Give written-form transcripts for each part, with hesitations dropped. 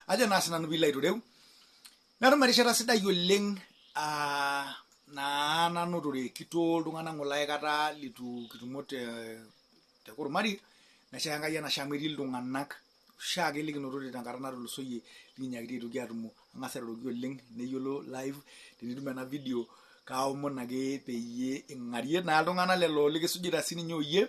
Ajo naa sinanu piilo aitoreu. Natum erishata sidai oleng naa nanotore kitoo iltung'anak ng'ole aikata litu kitumo te te Kurumari. Naisho Enkai enashe amu etii iltung'anak oshiake likinotore tenkata natulusoyie likinyakitia aitoki atumo. Ang'as airoroki oleng neyiolo live tenitum ena video kaomon ake peyie ing'arie naa iltung'anak lelo likisujita sininye oyie.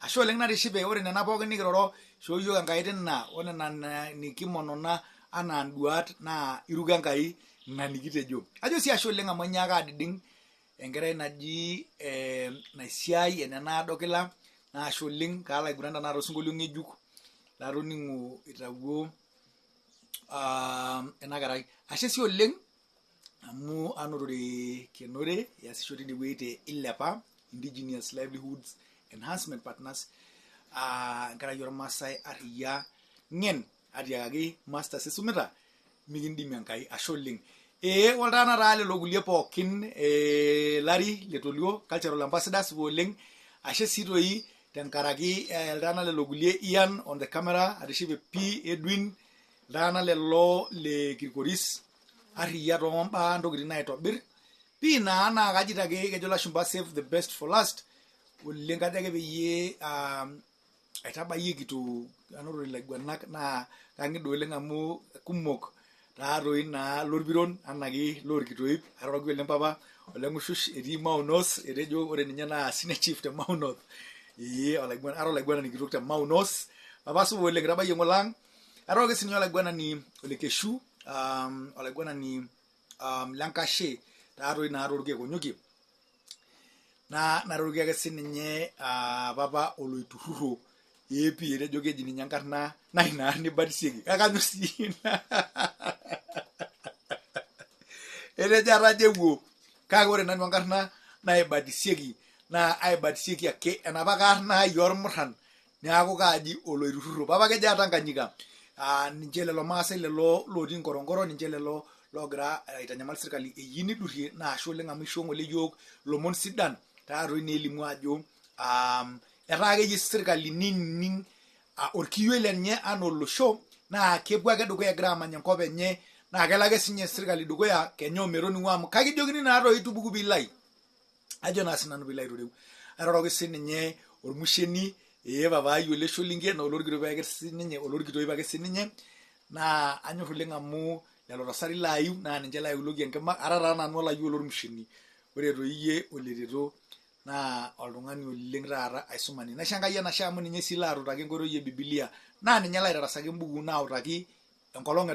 Ashe oleng natishipe ore nena pookin nikiroro ishoo yiok Enkai tina o nena nikimonona anaa nduat naa iruko Enkai ina nikitejo. Ajo sii ashe oleng amu ainyaaka adiding enkerai naji Naisiai enenaado kila naa ashe oleng kaalo aiguran tenakata osinkolio ng'ejuk latoning'o itawuo ena kerai. Ashe sii oleng amu anotore Kenore iasisho tinewueji te Ilepa Indigenous Livelihoods Enhancement Partners, enkerai ormaasai arriyia ng'en atiakaki masters isumita mikindimie Enkai. Ashe oleng. Ee oltaana taa lelo kulie pookin lari letolio cultural ambassadors supa oleng. Ashe sii toi tenkaraki iltaana lelo kulie Ian on the camera atishipe pii Edwin iltaana lelo le Kirkoris arriyia toombaa ntokitin naitobir pii naa naa kajito ake kejo ilashumba save the best for last oleng kajo ake peyie aitabayie kitu anotore ilaiguanak naa kang'ida oleng amu kumok taatoi naa lorpiron anaki lorkitoip. Airoroki oleng papa oleng'ushush etii Mau North, etejo ore ninye naa senior chief te Mau North. Ee olaiguana ara olaiguanani kitok te Mau North. Papa supa oleng itabayie ng'ole ang'. Airoroki sininye olaiguanani ole Keshu, olaiguanani lenkashe taatoi naa torkeek onyokie. Naa nairoroki ake sininye papa oloiturruro ee pii etejo keji ninye enkarna naa ina arna eibatisieki kake kanyor sii ina. Etejo atajo ewuo kake ore nanu enkarna naibatisieki naa aibatisieki ake enapake arna ai ormurran neaku kaaji oloiturruro. Papa kejaa Tanganyika? Ninche lelo maasai lelo lotii Ngorongoro, ninche lelo loogira aitanyamal sirkali eyieu nidurrie naa ashe oleng amu ishoo ng'ole yiok ilomon sidan taatoi nelimu ajo etaa keyieu sirkali nining orkiyioi lenye anaa olosho naa kepuo ake dukuya egira amany enkop enye naa kelo ake sinye sirkali dukuya kenya ometoning'u amu kakijokini naa toi tupuku piilo ai. Ajo naa sinanu piilo aitoreu. Airoroki sininye ormusheni ee papaai ole Sholinge naa olorkitoip ake sininye olorkitoip ake sininye naa anyor oleng amu lelo tasati laayiu naa ninche laiuloki enkima. Ara taa nanu olayioni lormusheni. Ore toi iyie oletito naa oltung'ani oleng taata aisumani. Naisho Enkai enashe amu ninye sii laatutaki enkoitoi e Bibilia naa ninye laitarasaki embuku nautaki enkolong.